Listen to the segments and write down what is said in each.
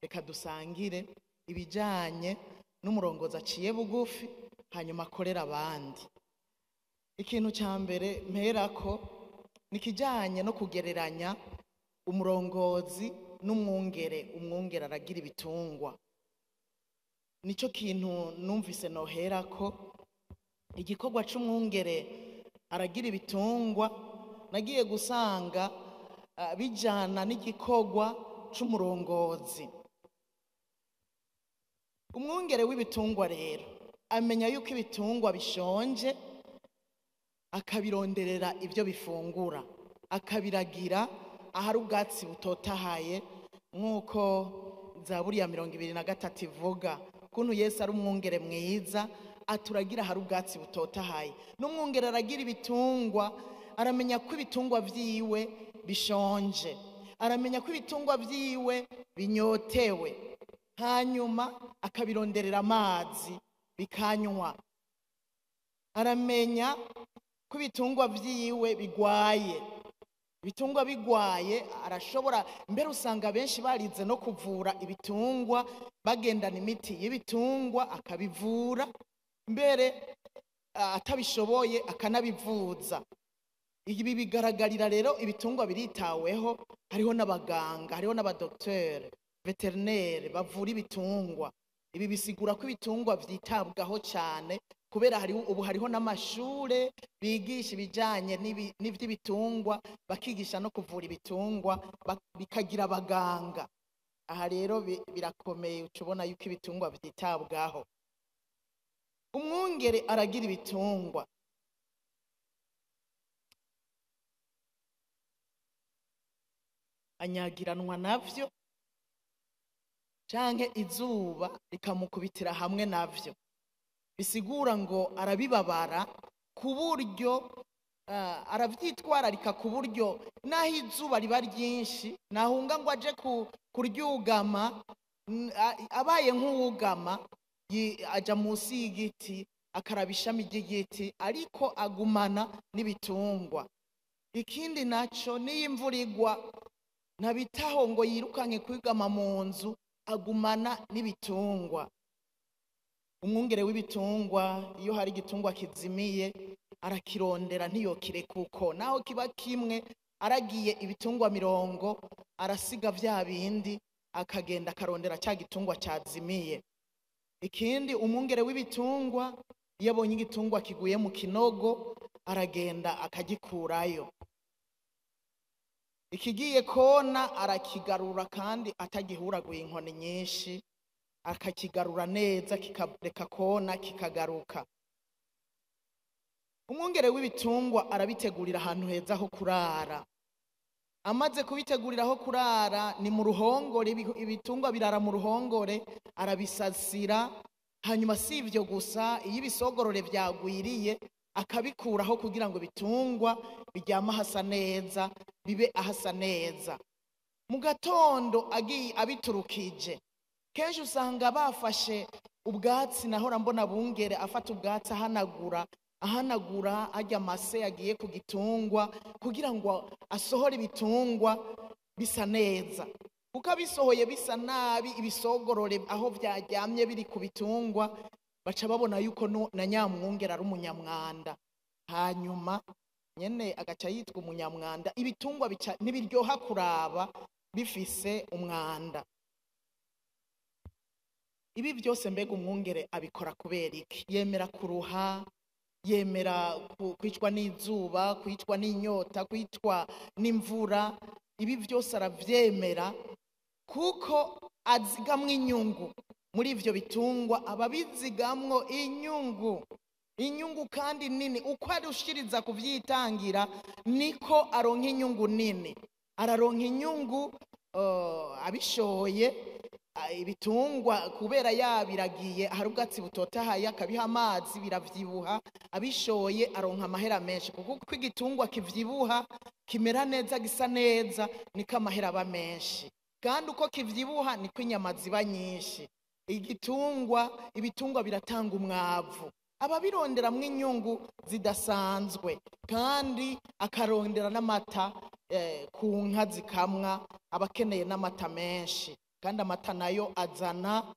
Reka dusangire ibijanye n'umurongozi aciye bugufi hanyuma akorera abandi. Ikintu cya mbere mperako ni ikijanye no kugereranya umurongozi n'umwungere. Umwungere aragira ibitungwa, nicyo kintu numvise noherako. Igikorwa c'umwungere aragira ibitungwa nagiye gusanga bijana n'igikorwa c'umurongozi. Umwungere w'ibitungwa rero amenya yuko ibitungwa bishonje, akabironderera ibyo bifungura, akabiragira ahari ubwatsi butotahaye, nk'uko Zaburi ya 23 ivuga kuntu Yesu ari umwungere mwiza aturagira ahari ubwatsi butotahaye. N'umwungere aragira ibitungwa, aramenya ko ibitungwa vyiwe bishonje, aramenya ko ibitungwa vyiwe binyotewe, hanyuma akabironderera amazi bikanywa. Aramenya ko ibitungwa vyiwe bigwaye, ibitungwa bigwaye arashobora mbere usanga benshi barize no kuvura ibitungwa, bagendana imiti y'ibitungwa akabivura, mbere atabishoboye akanabivuza. Ibi bigaragarira rero ibitungwa biritaweho, hariho n'abaganga, hariho n'abadokiteri veterineri bavura ibitungwa. Ibi bisigura ko ibitungwa vyitabwaho cyane, kubera ubu hariho n'amashure bigisha ibijanye n'ivy'ibitungwa, bakigisha no kuvura ibitungwa, bikagira abaganga. Aha rero birakomeye, uca ubona yuko ibitungwa vyitabwaho. Umwungere aragira ibitungwa. Anyagiranwa navyo canke izuba rikamukubitira hamwe navyo, bisigura ngo arabibabara ku buryo aravyitwararika, ku buryo naho izuba riba ryinshi nahunga ngo aje kuryugama, abaye nk'uwugama aja munsi y'igiti akaraba ishami ry'igiti, ariko agumana n'ibitungwa. Ikindi naco, niyo imvura igwa ntabitaho ngo yirukanke kwigama mu nzu, agumana n'ibitungwa. Umwungere w'ibitungwa iyo hari igitungwa kizimiye arakirondera, ntiyokireka uko, naho kiba kimwe. Aragiye ibitungwa 20, arasiga vya bindi akagenda akarondera cya gitungwa cyazimiye. Ikindi, umwungere w'ibitungwa iyo abonye igitungwa kiguye mu kinogo aragenda akagikurayo, ikigiye kona arakigarura, kandi atagihuraguye inkoni nyinshi, akakigarura neza kikareka kona kikagaruka. Umwungere w'ibitungwa arabitegurira ahantu heza ho kurara. Amaze kubitegurira aho kurara ni mu ruhongore, ibitungwa birara mu ruhongore, arabisasira. Hanyuma si ivyo gusa, iyo ibisogorore vyagwiriye akabikuraho kugira ngo ibitungwa biryame ahasa neza, bibe ahasa neza. Mu gatondo agiye abiturukije, kenshi usanga bafashe ubwatsi, nahora mbona bungere afata ubwatsi ahanagura ahanagura arya amase yagiye ku gitungwa, kugira ngo asohore ibitungwa bisa neza. Kuko abisohoye bisa nabi, ibisogorore aho vyaryamye biri ku bitungwa, baca babona yuko na nyamwungere ari umunyamwanda, hanyuma nyene agaca yitwa umunyamwanda. Ibitungwa ntibiryoha kuraba bifise umwanda. Ibi byose mbega umwungere abikora kubera iki? Yemera kuruha, yemera kwicwa n'izuba, kwicwa n'inyota, kwicwa n'imvura. Ibi byose aravyemera kuko azigamwo inyungu muri ivyo bitungwa, ababizigamwo inyungu, inyungu kandi nini. Uko arushiriza kuvyitangira niko aronka inyungu nini. Araronka inyungu abishoye ibitungwa, kubera yabiragiye hari ubwatsi butotahaye akabiha amazi biravyibuha, abishoye aronka amahera menshi, kuko uko igitungwa kivyibuha kimera neza gisa neza niko amahera aba menshi, kandi uko kivyibuha niko inyama ziba nyinshi. Ibitungwa biratanga umwavu, ababironderamwo inyungu zidasanzwe, kandi akarondera n'amata ku nka zikamwa, abakeneye n'amata menshi. Kandi amata nayo azana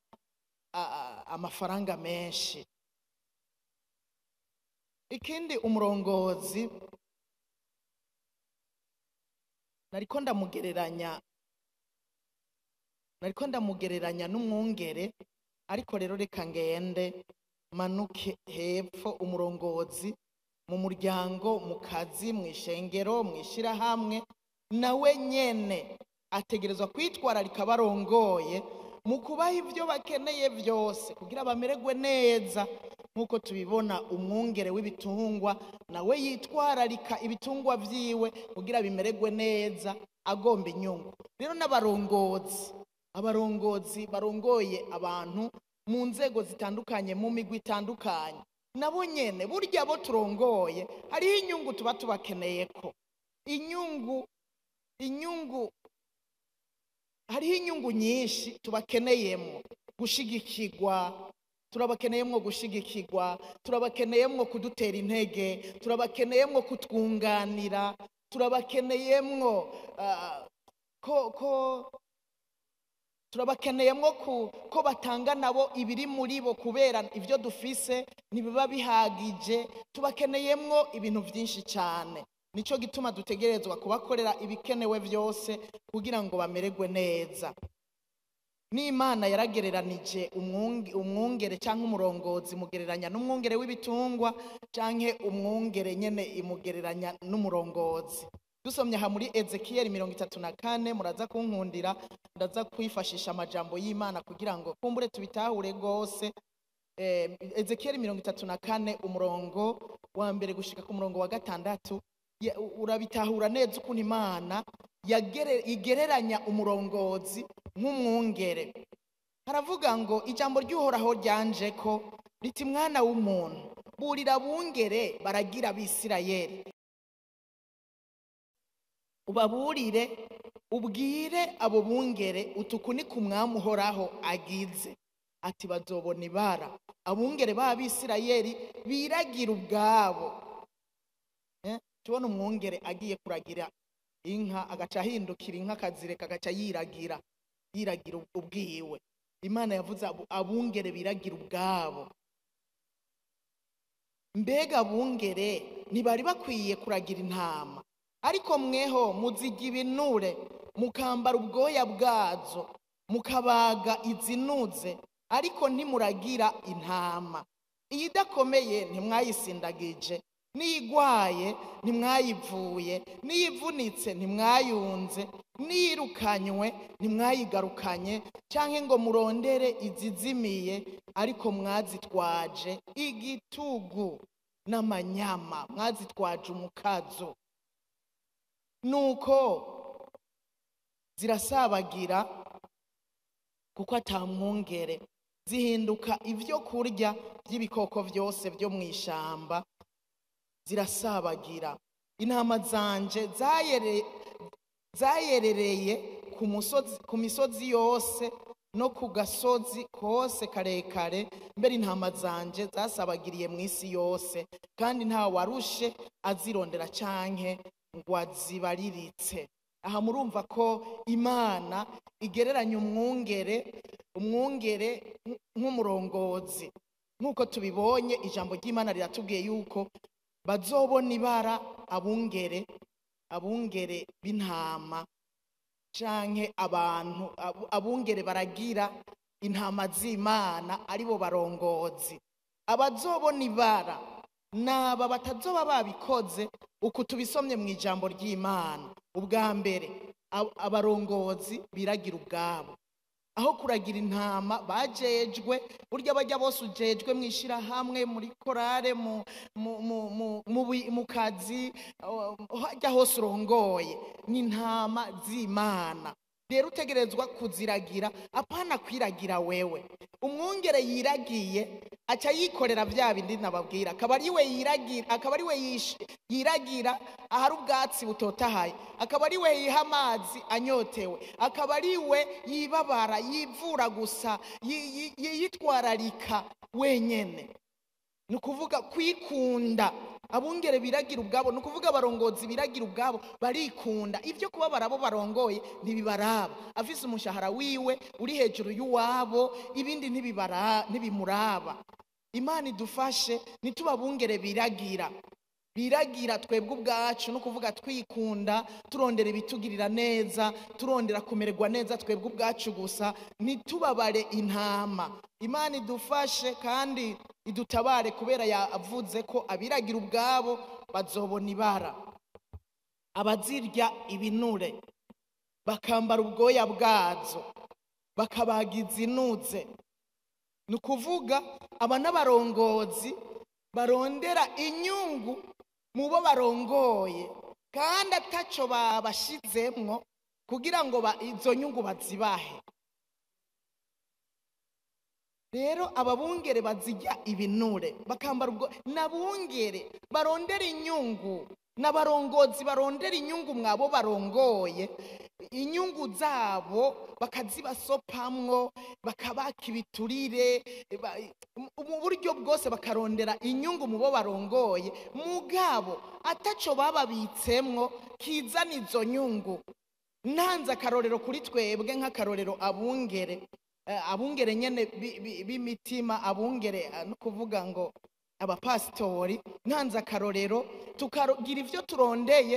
amafaranga menshi. Ikindi, umurongozi nariko ndamugereranya n'umwungere. Ariko rero reka ngende manuke hepfo. Umurongozi mu muryango, mu kazi, mu ishengero, mu ishirahamwe, nawe nyene ategerezwa kwitwararika barongoye mu kubaha ibyo bakeneye byose kugira bamererwe neza, nk'uko tubibona umwungere w'ibitungwa nawe yitwararika ibitungwa vyiwe kugira bimererwe neza, agomba inyungu. Rero n'abarongozi, abarongozi barongoye abantu mu nzego zitandukanye, mu migwi itandukanye, nabo nyene burya bo turongoye hariho inyungu tuba tubakeneyeko. Inyungu, hariho inyungu nyinshi tubakeneyemo: gushigikirwa, turabakeneyemo gushigikirwa, turabakeneyemo kudutera intege, turabakeneyemo kutwunganira, turabakeneyemo ko turabakeneyemo ko batanga nabo ibiri muri bo, kubera ibyo dufise ntibiba bihagije. Tubakeneyemo ibintu byinshi cyane. Nicyo gituma dutegerezwa kubakorera ibikenewe byose kugira ngo bamererwe neza. N'Imana yaragereranije umwungere cyangwa umurongozi, mugereranya n'umwungere w'ibitungwa, cyangwa umwungere nyene imugereranya n'umurongozi. Dusomye aha muri Ezekiyeli 34, muraza kunkundira, ndaza kwifashisha amajambo y'Imana kugira ngo kumbure tubitahure rwose. Ezekiyeli 34, umurongo wa mbere gushika ku murongo wa gatandatu, urabitahura neza ukuntu Imana igereranya umurongozi nk'umwungere. Haravuga ngo: "Ijambo ry'Uhoraho ryanje ko riti: Mwana w'umuntu, burira bungere baragira Abisirayeli, ubaburire, ubwire abo bungere utuku ni ku Mwami Uhoraho agize ati: Bazobona ibara abungere b'Abisirayeli biragira ubwabo." Tubona umwungere agiye kuragira inka, agaca ahindukira inka akazireka, agaca yiragira ubwiwe. Imana yavuze abungere biragira ubwabo. Mbega abungere ntibari bakwiye kuragira intama? Ariko mweho muzirya ibinure, mukambara ubwoya bwazo, mukabaga izinuze, ariko ntimuragira intama. Iyidakomeye ntimwayisindagije, n'iyigwaye ntimwayivuye, n'iyivunitse ntimwayunze, n'iyirukanywe ntimwayigarukanye, cyangwa ngo murondere izizimiye, ariko mwazitwaje igitugu n'amanyama, mwazitwaje umukazo. Nuko zirasabagira kuko atamwungere, zihinduka ibyo kurya by'ibikoko byose byo mu ishamba, zirasabagira. Intama zanje zayerereye ku musozi, ku misozi yose no ku gasozi kose karekare. Mbere intama zanje zasabagiriye mu isi yose, kandi nta warushe azirondera canke ngo azibariritse." Aha murumva ko Imana igereranya umwungere nk'umurongozi. Nk'uko tubibonye, ijambo ry'Imana riratubwiye yuko bazobona ibara abungere b'intama canke abantu abungere baragira intama z'Imana, aribo barongozi. Abazobona ibara naba batazoba babikoze uku tubisomye mu ijambo ry'Imana. Ubwa mbere, abarongozi biragira ubwabo aho kuragira intama bajejwe. Burya bajya bose ujejwe mu ishirahamwe, muri korale, mu kazi, hajya hose urongoye, ni intama z'Imana. Rero utegerezwa kuziragira, apana kwiragira wewe. Umwungere yiragiye aca yikorera bya bindi nababwira, akaba ari we yiragira, akaba ari we yiragira ahari ubwatsi butotahaye, akaba ari we yiha amazi anyotewe, akaba ari we yibabara, yivura gusa, yitwararika wenyene. Ni ukuvuga kwikunda. Abungere biragira ubwabo, ni ukuvuga abarongozi biragira ubwabo, barikunda. Ibyo kuba barabo barongoye ntibibaraba. Afise umushahara wiwe uri hejuru y'uwabo, ibindi ntibimuraba. Imana idufashe ntitubabungere biragira. Biragira twebwe ubwacu, no kuvuga twikunda, turondera ibitugirira neza, turondera kumererwa neza twebwe ubwacu gusa, ntitubabare intama. Imana idufashe kandi idutabare, kubera yavuze ko abiragira ubwabo bazobona ibara. Abazirya ibinure bakambara ubwoya bwazo, bakabaga izinuze. Ni ukuvuga aba n'abarongozi barondera inyungu mu bo barongoye, kandi ataco babashizemwo kugira ngo izo nyungu bazibahe. Rero ababungere bazirya ibinure bakambara ubwo, nabungere barondera inyungu, n'abarongozi barondera inyungu mwabo barongoye, inyungu zabo bakazibasopamwo, bakabaka ibiturire, mu buryo bwose bakarondera inyungu mu bo barongoye, mugabo ataco bababitsemwo kizana izo nyungu. Ntanze akarorero kuri twebwe, nk'akarorero abungere, abungere nyene b'imitima, abungere, no kuvuga ngo abapasitori. Ntanze akarorero, tukagira ivyo turondeye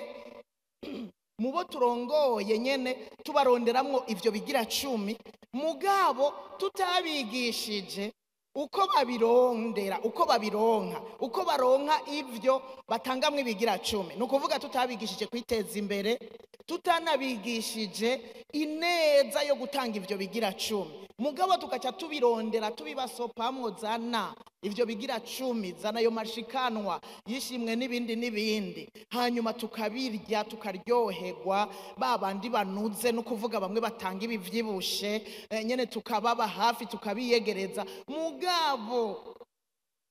mu bo turongoye nyene, tubaronderamwo ivyo bigira 10, mugabo tutabigishije uko babirondera, uko babironka, uko baronka ivyo batangamwe ibigira 10. Ni ukuvuga tutabigishije kwiteza imbere, tutanabigishije ineza yo gutanga ivyo bigira 10, mugabo tukaca tubirondera tubibasopamwo, zana ivyo bigira 10, zana ayo mashikanwa yishimwe n'ibindi n'ibindi, hanyuma tukabirya tukaryoherwa. Ba bandi banuze, no kuvuga bamwe batanga ibivyibushe, nyene tukababa hafi tukabiyegereza, mugabo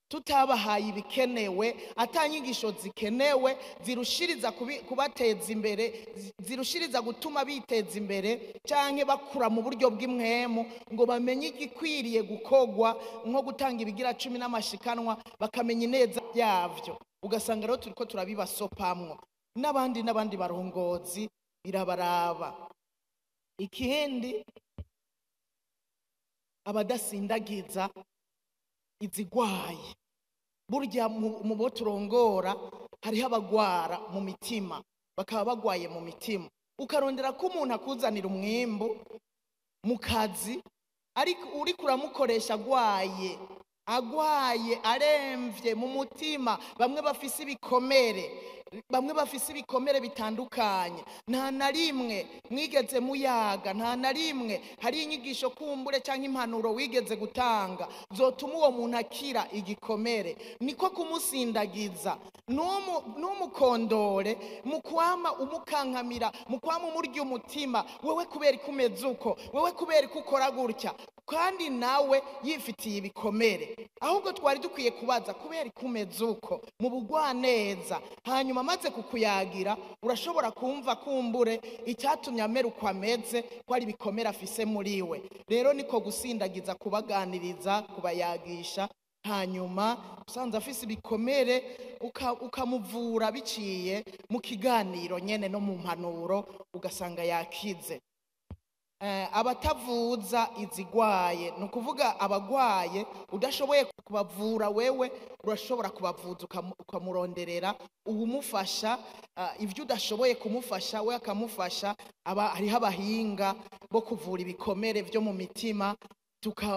tutabahaye ibikenewe, atanyigisho zikenewe zirushiriza kubateza imbere, zirushiriza gutuma biteza imbere canke bakura mu buryo bw'imwemu, ngo bamenye igikwiriye gukogwa, nko gutanga ibigira 10 n'amashikanwa, bakamenya ineza yavyo. Ugasanga rero turiko turabibasopamwo. N'abandi n'abandi barongozi birabaraba. Ikindi, abadasindagiza izigwaye. Burya mu bo turongora hariho abagwara mu mitima, bakaba bagwaye mu mitima. Ukarondera ko umuntu akuzanira umwimbu mu kazi, ariko uriko uramukoresha agwaye, agwaye aremvye mu mutima. Bamwe bafise ibikomere, bamwe bafise ibikomere bitandukanye. Nta na rimwe mwigeze muyaga, nta na rimwe hari inyigisho kumbure canke impanuro wigeze gutanga zotuma uwo muntu akira igikomere. Niko kumusindagiza, numukondore mu kwama umukankamira, mu kwama umurya umutima, wewe kubera ko umeze uko, wewe kubera ko ukora gutya, kandi nawe yifitiye ibikomere. Ahubwo twari dukwiye kubaza kubera ko umeze uko mu bugwaneza, hanyuma amaze kukuyagira urashobora kumva kumbure icyatumye amera uko ameze, ko ari ibikomere afise muri we. Rero niko gusindagiza, kubaganiriza, kubayagisha, hanyuma usanze afise ibikomere ukamuvura biciye mu kiganiro nyene no mu mpanuro, ugasanga yakize. Abatavuza izigwaye, ni ukuvuga abagwaye udashoboye kubavura wewe, urashobora kubavuza ukamuronderera uwumufasha, ivyo udashoboye kumufasha we akamufasha. Hariho abahinga bo kuvura ibikomere vyo mu mitima,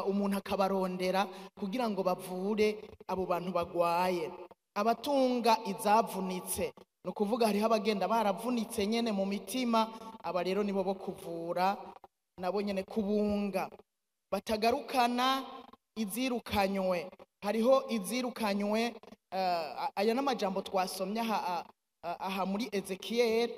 umuntu akabarondera kugira ngo bavure abo bantu bagwaye. Abatunga izavunitse, ni ukuvuga hariho abagenda baravunitse nyene mu mitima, aba rero nibo bo kuvura nabo nyene kubunga. Batagarukana izirukanywe, hariho izirukanywe. Aya n'amajambo twasomye aha muri Ezekiel.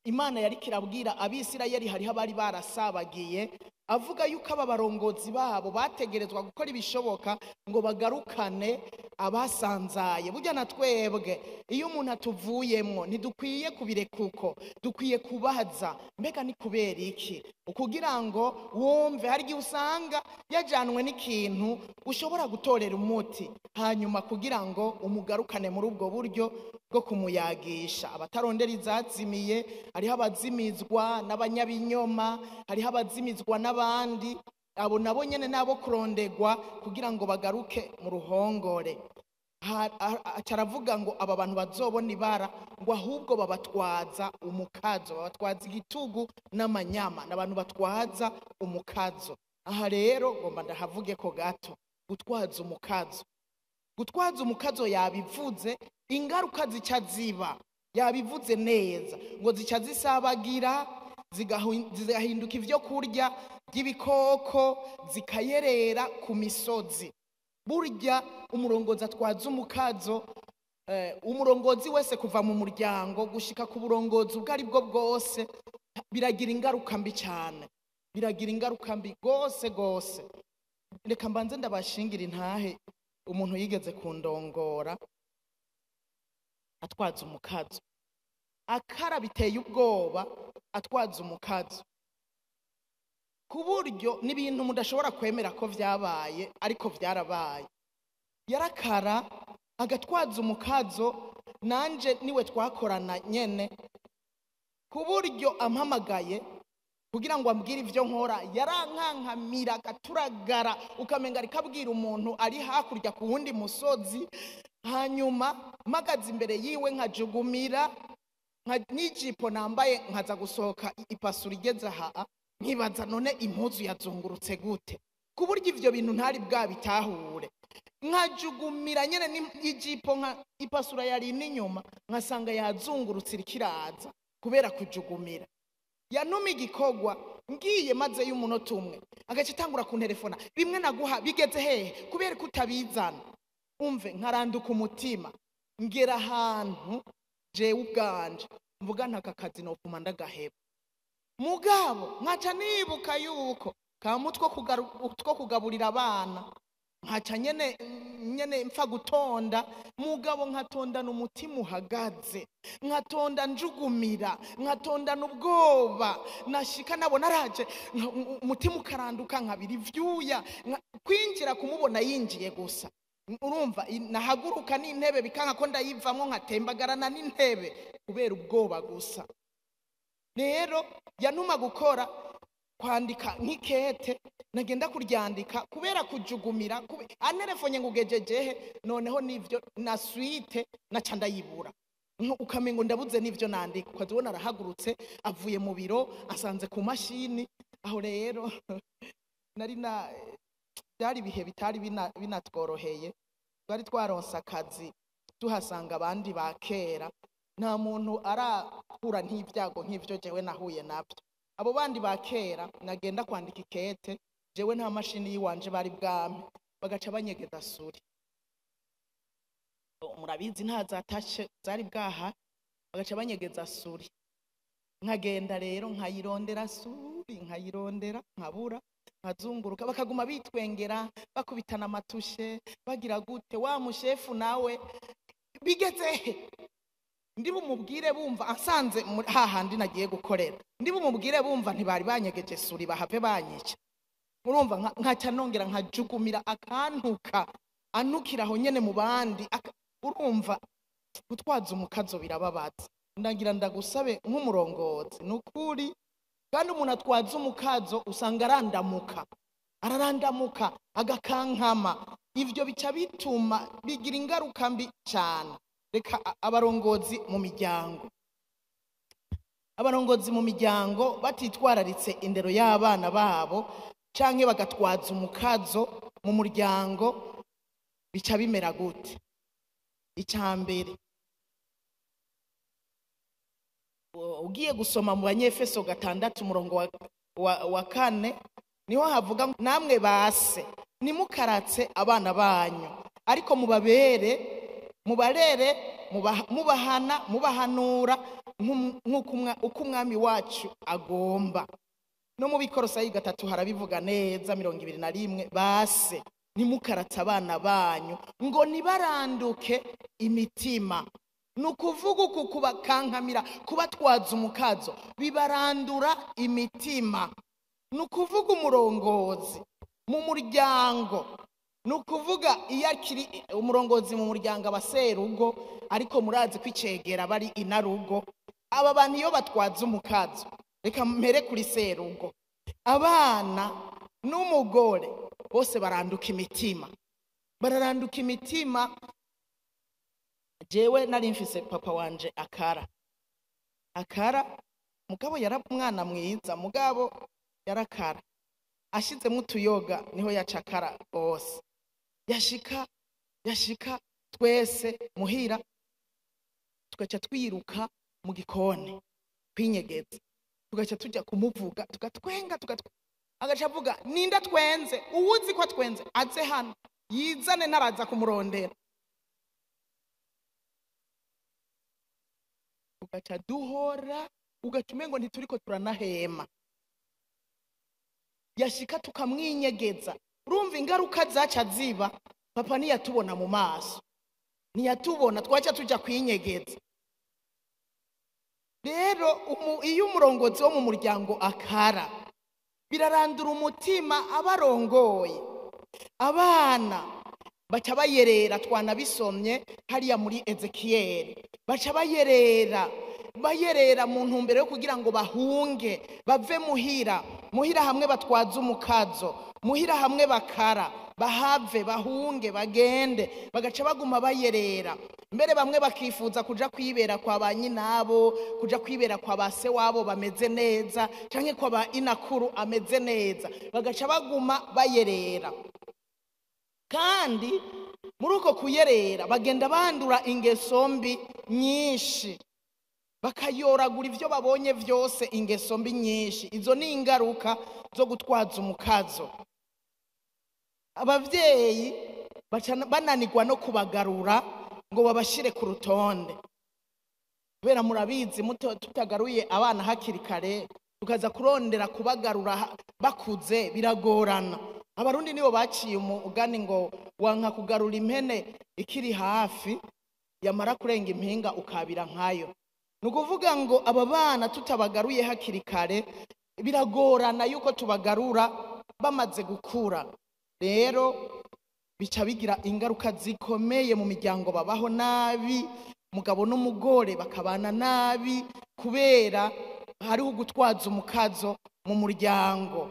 Imana yariko irabwira Abisirayeli, hariho abari barasabagiye, avuga yuko aba barongozi babo bategerezwa gukora ibishoboka ngo bagarukane Abasanzaye burya na twebwe iyo umuntu atuvuyemwo ntidukwiye kubireka uko, dukwiye kubaza mbega ni kubera iki, kugira ngo wumve. Hari igihe usanga yajanwe n'ikintu ushobora gutorera umuti, hanyuma kugira ngo umugarukane muri ubwo buryo bwo kumuyagisha. Abatarondera izazimiye, hariho abazimizwa n'abanyabinyoma, hariho abazimizwa n'abandi, abo nabo nyene nabo kurondegwa kugira ngo bagaruke mu ruhongore. Aca aravuga ngo aba bantu bazobona ibara, ngo ahubwo babatwaza umukazo, babatwaza igitugu n'amanyama, n'abantu batwaza umukazo. Aha rero ngomba ndahavuge ko gato, gutwaza umukazo. Gutwaza umukazo yabivuze, ingaruka zica ziba, yabivuze neza, ngo zica zisabagira, zigahinduka ivyo kurya by'ibikoko, zikayerera ku misozi. Burya umurongozi atwaza umukazo, umurongozi wese kuva mu muryango gushika ku burongozi ubwo ari bwo bwose, biragira ingaruka mbi cyane, biragira ingaruka mbi gose gose. Reka mbanze ndabashingira intahe umuntu yigeze kundongora atwaza umukazo, akara biteye ubwoba, atwaza umukazo ku buryo n'ibintu mudashobora kwemera ko vyabaye, ariko vyarabaye. Yarakara agatwaza umukazo, nanje niwe twakorana nyene, ku buryo ampamagaye kugira ngo ambwire ivyo nkora, yarankankamira akaturagara, ukamenga ariko abwira umuntu ari hakurya ku wundi musozi. Hanyuma mpagaze imbere yiwe nkajugumira, n'ijipo nambaye nkaza gusohoka ipasura igeze aha, nkibaza none impuzu yazungurutse gute, ku buryo ivyo bintu ntari bwabitahure. Nkajugumira nyene ijipo nka ipasura yari n'inyuma, nkasanga yazungurutse iriko iraza kubera kujugumira. Yanuma igikorwa ngiye maze y'umunota umwe agaca atangura kunterefona, bimwe naguha bigeze hehe kubera ko utabizana. Umve nkaranduka umutima, ngera ahantu jewe ubwanje mvuga ntaka kazi nopfuma ndagaheba. Mugabo nkaca nibuka yuko kamutwe two kugaburira abana, nkaca nyene mpfa gutonda, mugabo nkatondana umutima uhagaze, nkatonda njugumira, nkatondana ubwoba, nashika nabona araje, umutima ukaranduka nkabira ivyuya, kwinjira kumubona yinjiye gusa. Urumva nahaguruka n'intebe bikanka ko ndayivamwo, nkatembagarana n'intebe kubera ubwoba gusa. Rero yanuma gukora kwandika nk'ikete, nagenda kuryandika kubera kujugumira, anerefonye ngo ugejejehe, noneho nivyo na suite naca ndayibura. Ukamengo ndabuze nivyo nandika, ukaza ubona arahagurutse avuye mu biro asanze ku mashini. Aho rero nari na byari ibihe bitari binatworoheye, twari twaronse akazi tuhasanga abandi ba kera, nta muntu arahura nk'ibyago nk'ivyo jewe nahuye nabyo. Abo bandi ba kera nagenda kwandika ikete, jewe nta mashini yiwanje bari bwame, bagaca banyegeza suri. Murabizi nta zatashe zari bwaha, bagaca banyegeza suri. Nkagenda rero nkayirondera suri, nkayirondera nkabura, nkazunguruka, bakaguma bitwengera, bakubitana amatushe, bagira gute wa mushefu nawe bigeze he? Ndi bumubwire bumva ansanze hahandi nagiye gukorera, ndi bumubwire bumva ntibari banyegeje suri bahave banyica. Urumva nkaca nongera nkajugumira, akantuka antukira aho nyene mu bandi. Urumva gutwaza umukazo birababaza. Ndagira ndagusabe nk'umurongozi, nukuri. Kandi umuntu atwaza umukazo usanga arandamuka, ararandamuka agakankama, ivyo bica bituma bigira ingaruka mbi cyane. Reka abarongozi mu miryango, abarongozi mu miryango batitwararitse indero y'abana babo canke bagatwaza umukazo mu muryango, bica bimera gute? Icambere, ugiye gusoma mu Banyefeso 6 umurongo wa 4, niho havuga ngo namwe base nimukaratse abana banyu, ariko mubabere, mubarere, mubahana, mubahanura nk'uko uko umwami wacu agomba. No mu Bikorosayi 3 harabivuga neza 21, base Ntimukaratse abana banyu ngo nibaranduke imitima. Ni ukuvuga uku kubakankamira, kubatwaza umukazo, bibarandura imitima. Ni ukuvuga umurongozi mu muryango, ni ukuvuga iyo akiri umurongozi mu muryango aba serugo, ariko murazi ko icegera bari inarugo. Aba bantu iyo batwaza umukazo, reka mpere kuri serugo, abana n'umugore bose baranduka imitima, bararanduka imitima. Jewe nari mfise papa wanje akara akara, mugabo yari umwana mwiza, mugabo yarakara ashizemo utuyoga niho yacakara bose. Yashika twese muhira tugaca twiruka mu gikoni kwinyegeza, tugaca tujya kumuvuga, tugatwenga, agaca avuga ninda twenze, uwuzi ko twenze aze hano yizane, ntaraza kumurondera. Tugaca duhora, ugaca umengo ntituriko turanahema. Yashika tukamwinyegeza. Urumva ingaruka zaca ziba, papa ntiyatubona mu maso, ntiyatubona, twaca tuja kwinyegeza. Rero iyo umurongozi wo mu muryango akara, birarandura umutima abarongoye. Abana baca bayerera, twanabisomye hariya muri Ezekiyeli, baca bayerera, bayerera mu ntumbero yo kugira ngo bahunge bave muhira, muhira hamwe batwaza umukazo, muhira hamwe bakara, bahave bahunge bagende, bagaca baguma bayerera. Mbere bamwe bakifuza kuja kwibera kwa ba nyinabo, kuja kwibera kwa ba se wabo bameze neza, canke kwa ba inakuru ameze neza, bagaca baguma bayerera. Kandi muri uko kuyerera bagenda bandura ingeso mbi nyinshi, bakayoragura ivyo babonye vyose, ingeso mbi nyinshi. Izo ni ingaruka zo gutwaza umukazo. Abavyeyi baca bananirwa no kubagarura ngo babashire ku rutonde, kubera murabizi tutagaruye abana hakiri kare tukaza kurondera kubagarura bakuze biragorana. Abarundi nibo baciye umugani ngo wanka kugarura impene ikiri hafi, yamara kurenga impinga ukabira nkayo. Ni ukuvuga ngo aba bana tutabagaruye hakiri kare biragorana yuko tubagarura bamaze gukura. Rero bica bigira ingaruka zikomeye mu miryango, babaho nabi, umugabo n'umugore bakabana nabi kubera hariho gutwaza umukazo mu muryango.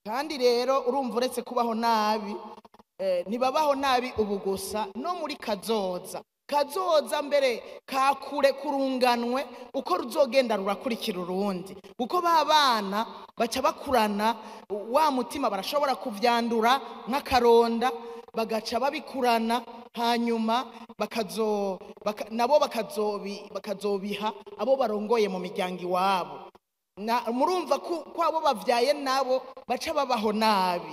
Kandi rero urumva uretse kubaho nabi, ntibabaho nabi ubu gusa, no muri kazoza. Kazoza mbere kakure kurunganwe uko ruzogenda rurakurikira urundi, kuko ba bana baca bakurana wa mutima, barashobora kuvyandura nk'akaronda, bagaca babikurana, hanyuma nabo bakazobiha abo barongoye mu miryango iwabo. Murumva ko abo bavyaye nabo baca babaho nabi.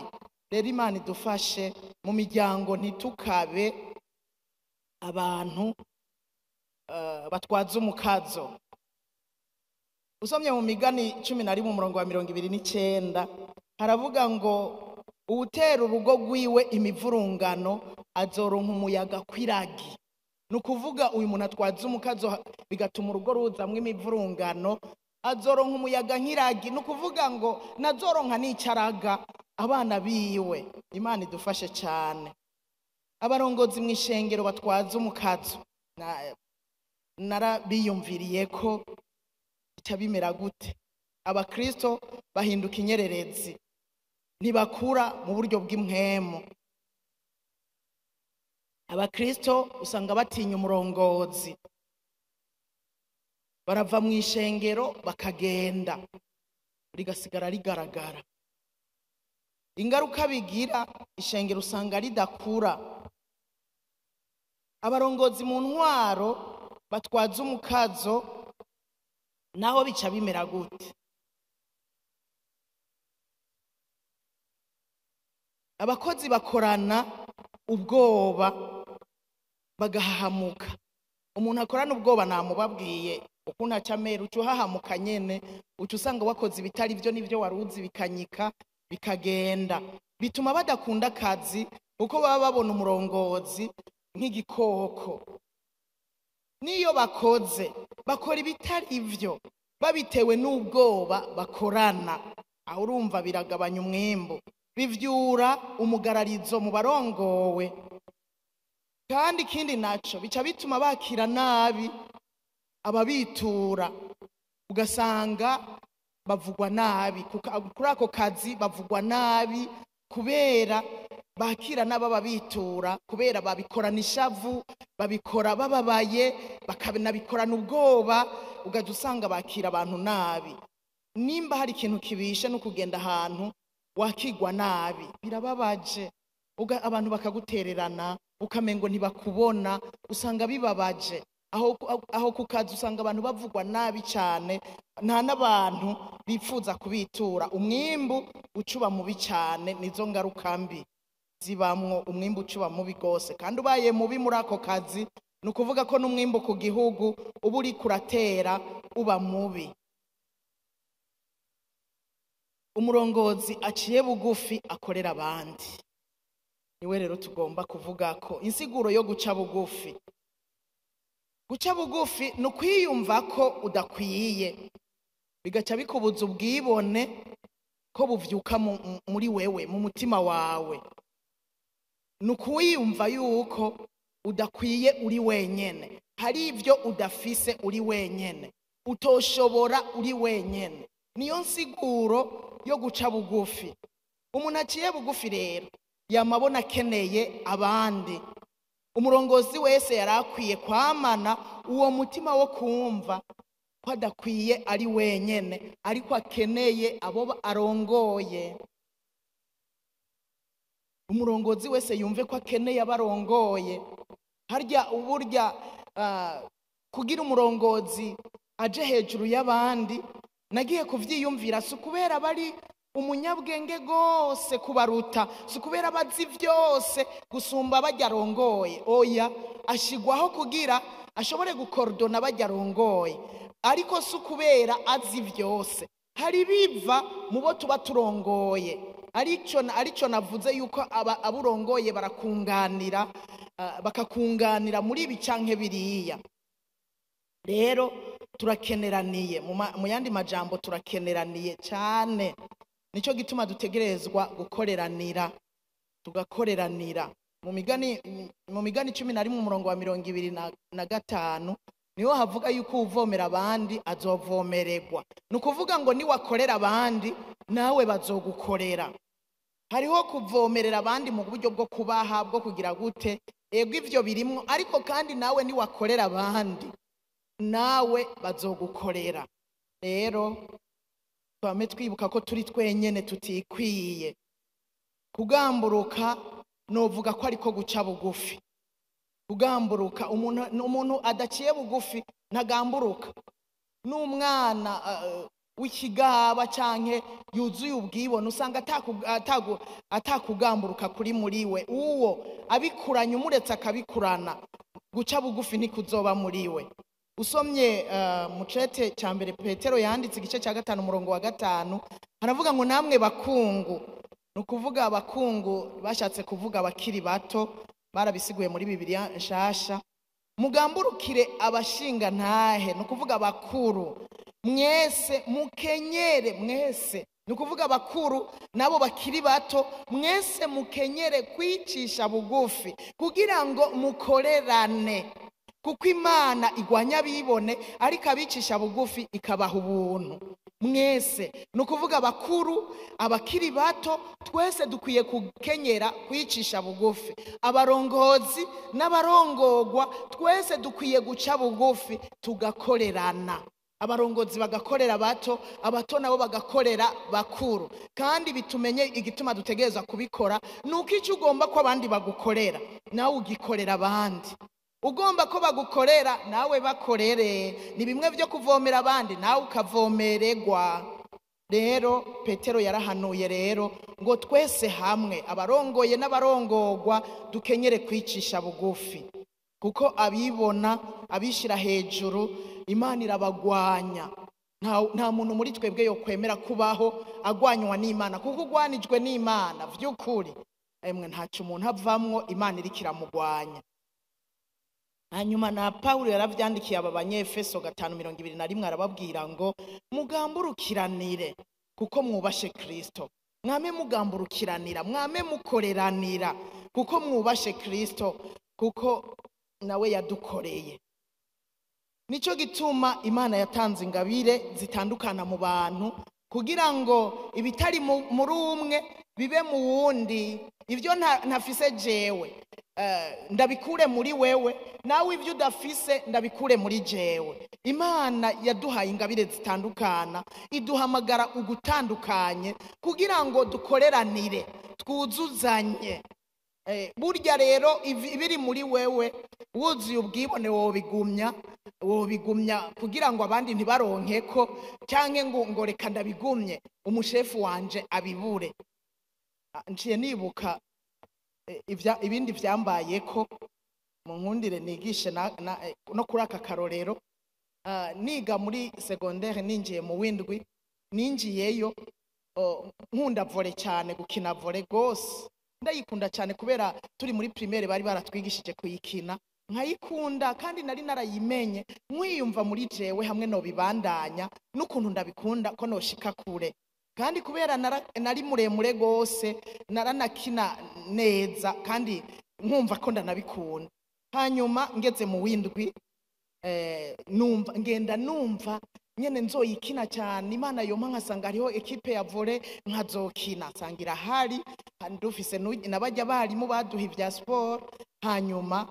Rero Imana idufashe mu miryango ntitukabe abantu batwaza umukazo. Usomye mu migani 11 umurongo wa 29 haravuga ngo uwutera urugo rwiwe imivurungano azoronka umuyaga kwiragi. Ni ukuvuga uyu muntu atwaza umukazo bigatuma urugo ruzamwo imivurungano, azoronka umuyaga nk'iragi. Ni ukuvuga ngo nazoronka n'icaraga abana biwe. Imana idufashe cyane. Abarongozi mu ishengero batwaza umukazo, narabiyumviriye ko bica bimera gute. Abakristo bahinduka inyererezi, ntibakura mu buryo bw'impwemu. Abakristo usanga batinya umurongozi, barava mu ishengero bakagenda, rigasigara rigaragara. Ingaruka bigira, ishengero usanga ridakura. Abarongozi mu ntwaro batwaza umukazo, naho bica bimera gute. Abakozi bakorana ubwoba bagahahamuka. Umuntu akorana ubwoba namubabwiye ukuntu aca amera, uca uhahamuka nyene, uca usanga wakoze ibitari byo n'ivyo waruzi bikanyika bikagenda. Bituma badakunda akazi kuko baba babona umurongozi nk'igikoko. Niyo bakoze bakora ibitari ivyo babitewe n'ubwoba bakorana. Aho urumva biragabanya umwimbu, bivyura umugararizo mu barongowe. Kandi ikindi naco bica bituma bakira nabi ababitura, ugasanga bavugwa nabi kuri ako kazi, bavugwa nabi kubera bakira n'abababitura, kubera babikorana ishavu, babikora bababaye, bakanabikorana ubwoba, ugaca usanga bakira abantu nabi. Nimba hari ikintu kibishe no kugenda ahantu wakigwa nabi, birababaje, abantu bakagutererana, ukamengo ntibakubona, usanga bibabaje. Aho ku kazi usanga abantu bavugwa nabi cyane, nta n'abantu bifuza kubitura. Umwimbu ucuba mubi cyane, nizo ngaruka mbi zibamwo. Umwimbu ucuba mubi gose, kandi ubaye mubi muri ako kazi ni ukuvuga ko n'umwimbu ku gihugu uba uriko uratera uba mubi. Umurongozi aciye bugufi akorera abandi, niwe rero tugomba kuvuga ko insiguro yo guca bugufi. Guca bugufi ni ukwiyumva ko udakwiye, bigaca bikubuza ubwibone ko buvyuka muri wewe, mu mutima wawe. Ni ukwiyumva yuko udakwiye uri wenyene, hari ivyo udafise uri wenyene, utoshobora uri wenyene. Niyo nsiguro yo guca bugufi. Umuntu aciye bugufi rero yamabona akeneye abandi. Umurongozi wese yari akwiye kwamana uwo mutima wo kumva ko adakwiye ari wenyene, ariko akeneye abo arongoye. Umurongozi wese yumve ko akeneye abarongoye. Harya uburya kugira umurongozi aje hejuru y'abandi, nagiye kuvyiyumvira, si ukubera bari umunyabwenge gose kubaruta, si ukubera bazi vyose gusumba barya arongoye. Oya, ashigwaho kugira ashobore gukordona barya arongoye, ariko si ukubera azi vyose. Hari biva mu bo tuba turongoye. Arico navuze yuko aburongoye barakunganira, bakakunganira muri ibi canke biriya. Rero turakeneraniye, mu yandi majambo turakeneraniye cyane. Nico gituma dutegerezwa gukoreranira, tugakoreranira. Mu migani 11 umurongo wa 25 niho havuga yuko uvomera abandi azovomererwa. Ni ukuvuga ngo niwakorera abandi nawe bazogukorera. Hariho kuvomerera abandi mu buryo bwo kubaha, bwo kugira gute, ego ivyo birimwo, ariko kandi nawe niwakorera abandi nawe bazogukorera. Rero twame twibuka ko turi twenyene tutikwiye. Kugamburuka novuga ko ariko guca bugufi. Kugamburuka, umuntu adaciye bugufi ntagamburuka. N'umwana w'ikigaba canke yuzuye ubwibone usanga atakugamburuka kuri muri we. Uwo abikuranye umuretse akabikurana, guca bugufi ntikuzoba muri we. Usomye mu cete ca mbere Petero yanditse igice ca 5 umurongo wa 5, haravuga ngo namwe bakungu. Ni ukuvuga abakungu bashatse kuvuga abakiri bato, barabisiguye muri Bibiliya nshasha. Mugamburukire abashinga ntahe, ni ukuvuga abakuru, mwese mukenyere, mwese ni ukuvuga abakuru nabo bakiri bato, mwese mukenyere kwicisha bugufi kugira ngo mukorerane, kuko Imana igwanya abibone ariko abicisha bugufi ikabaha ubuntu. Mwese ni ukuvuga abakuru, abakiri bato, twese dukwiye kukenyera kwicisha bugufi. Abarongozi n'abarongogwa twese dukwiye guca bugufi tugakorerana. Abarongozi bagakorera bato, abato nabo bagakorera bakuru. Kandi bitumenye igituma dutegerezwa kubikora nuko icyo ugomba ko abandi bagukorera nawe ugikorera abandi. Ugomba ko bagukorera nawe bakorere. Ni bimwe byo kuvomera abandi nawe ukavomererwa. Rero Petero yarahanuye rero ngo twese hamwe abarongoye n'abarongogwa dukenyere kwicisha bugufi, kuko abibona abishira hejuru Imana irabagwanya. Nta muntu muri twebwe yo kwemera kubaho agwanywa n'Imana, kuko ugwanijwe n'Imana vy'ukuri, emwe, ntaco umuntu avamwo Imana iriko iramugwanya. Hanyuma na Pawulo yaravyandikiye aba Banyefeso 5:21, arababwira ngo mugamburukiranire kuko mwubashe Kristo. Mwame mugamburukiranira, mwame mukoreranira kuko mwubashe Kristo, kuko nawe yadukoreye. Nico gituma Imana yatanze ingabire zitandukana mu bantu, kugira ngo ibitari muri umwe bibe mu wundi. Ibyo ntafise jewe, ndabikure muri wewe, nawe ibyo udafise ndabikure muri jewe. Imana yaduhaye ingabire zitandukana, iduhamagara ugutandukanye kugira ngo dukoreranire, twuzuzanye. Burya rero ibiri muri wewe, wuzuye ubwibone, wobigumya kugira ngo abandi ntibaronkeko, canke ngo reka ndabigumye umushefu wanje abibure. Nciye nibuka ibindi vyambayeko, mu nkundire nigishe no kuri aka karorero. Niga muri secondaire, ninjiye mu windwi, ninjiyeyo nkunda volley cyane, gukina volley gose ndayikunda cyane, kubera turi muri primaire bari baratwigishije kuyikina, nkayikunda, kandi nari narayimenye, nkwiyumva muri jewe hamwe no bibandanya n'ukuntu ndabikunda ko noshika kure. Kandi kubera nari muremure gose, naranakina neza kandi nkumva ko ndanabikunda. Hanyuma ngeze mu windwi, numva ngenda numva nyene nzoyikina cyane, Imana yompa nkasanga hariho équipe ya volley nkazokina, nsanga irahari, ndufise n'abajya barimu baduha ibya sport. Hanyuma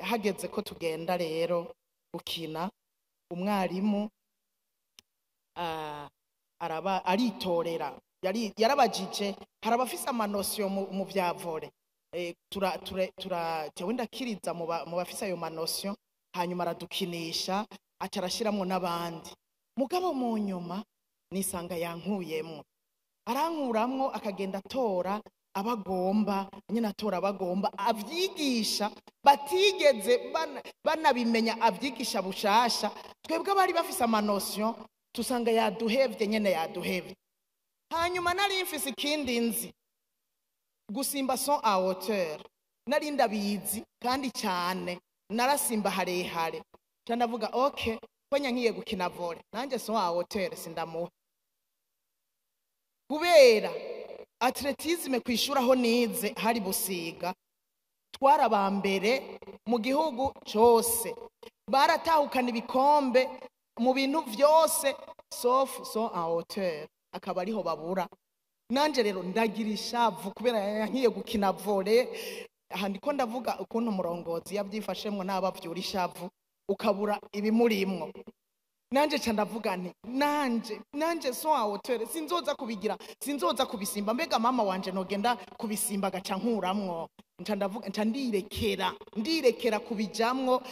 hageze ko tugenda rero gukina, umwarimu araba aritorera, yarabajije hari abafise ama notions mu vya volley. Tura tura tura jewe ndakiriza mu bafise ayo ma notions. Hanyuma aradukinisha, aca arashiramwo n'abandi. Mugabo mu nyuma nisanga yankuyemwo, arankuramwo, akagenda atora abagomba nyine, atora abagomba avyigisha batigeze banabimenya, avyigisha bushasha. Twebwe abari bafise ama notions tusanga yaduhevye nyene, yaduhevye. Hanyuma nari mfise ikindi nzi, gusimba saut à hauteur nari ndabizi kandi cyane, narasimba harehare. Ca ndavuga: "Okay, ko nyankiye gukina volley, nanjye saut à hauteur sindamuha." Kubera athlétisme kwishura aho nize hari Busiga, twari mbere mu gihugu cose, baratahukana ibikombe mu bintu vyose sauf saut en hauteur, akaba ariho babura. Nanje rero ndagira ishavu kubera yankiye gukina volley. Aha ndiko ndavuga ukuntu umurongozi yavyifashemwo n'abavyura ishavu, ukabura ibimurimwo. Nanje ca ndavuga nti nanje saut en hauteur sinzoza kubigira, sinzoza kubisimba. Mbega mama wanje nogenda kubisimba agaca nkuramwo? Nca ndavuga, nca ndirekera kubijamwo.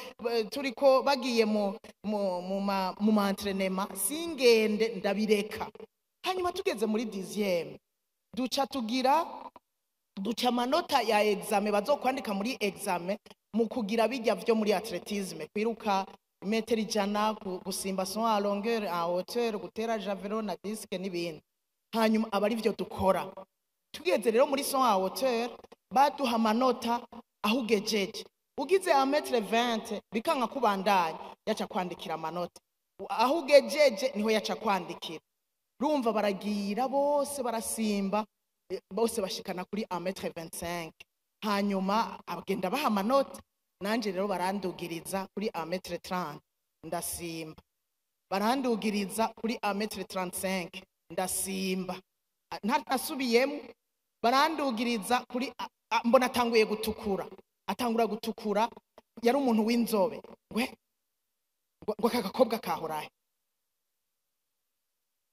Turiko bagiye mu ma entraînement, singende, ndabireka. Hanyuma tugeze muri dixième, duca tugira duca amanota ya examen bazokwandika muri examen mu kugira bijya vyo muri athlétisme: kwiruka imetero 100, gusimba saut à longueur, à hauteur, gutera javelot na disque n'ibindi. Hanyuma aba ari vyo dukora. Tugeze rero muri saut à hauteur, baduha amanota aho ugejeje. Ugize 1 mètre 20 bikanka kubandanya, yaca kwandikira amanota aho ugejeje, niho yaca kwandikira. Rumva baragira bose barasimba, bose bashikana kuri 1 mètre 25. Hanyuma agenda baha amanota. Nanje rero barandugiriza kuri 1 mètre 30, ndasimba. Barandugiriza kuri 1 mètre 35, ndasimba. Ntasubiyemo, barandugiriza kuri mbona atanguye gutukura, atangura gutukura. Yari umuntu w'inzobe, ngwe ngo aka gakobwa kahorahe?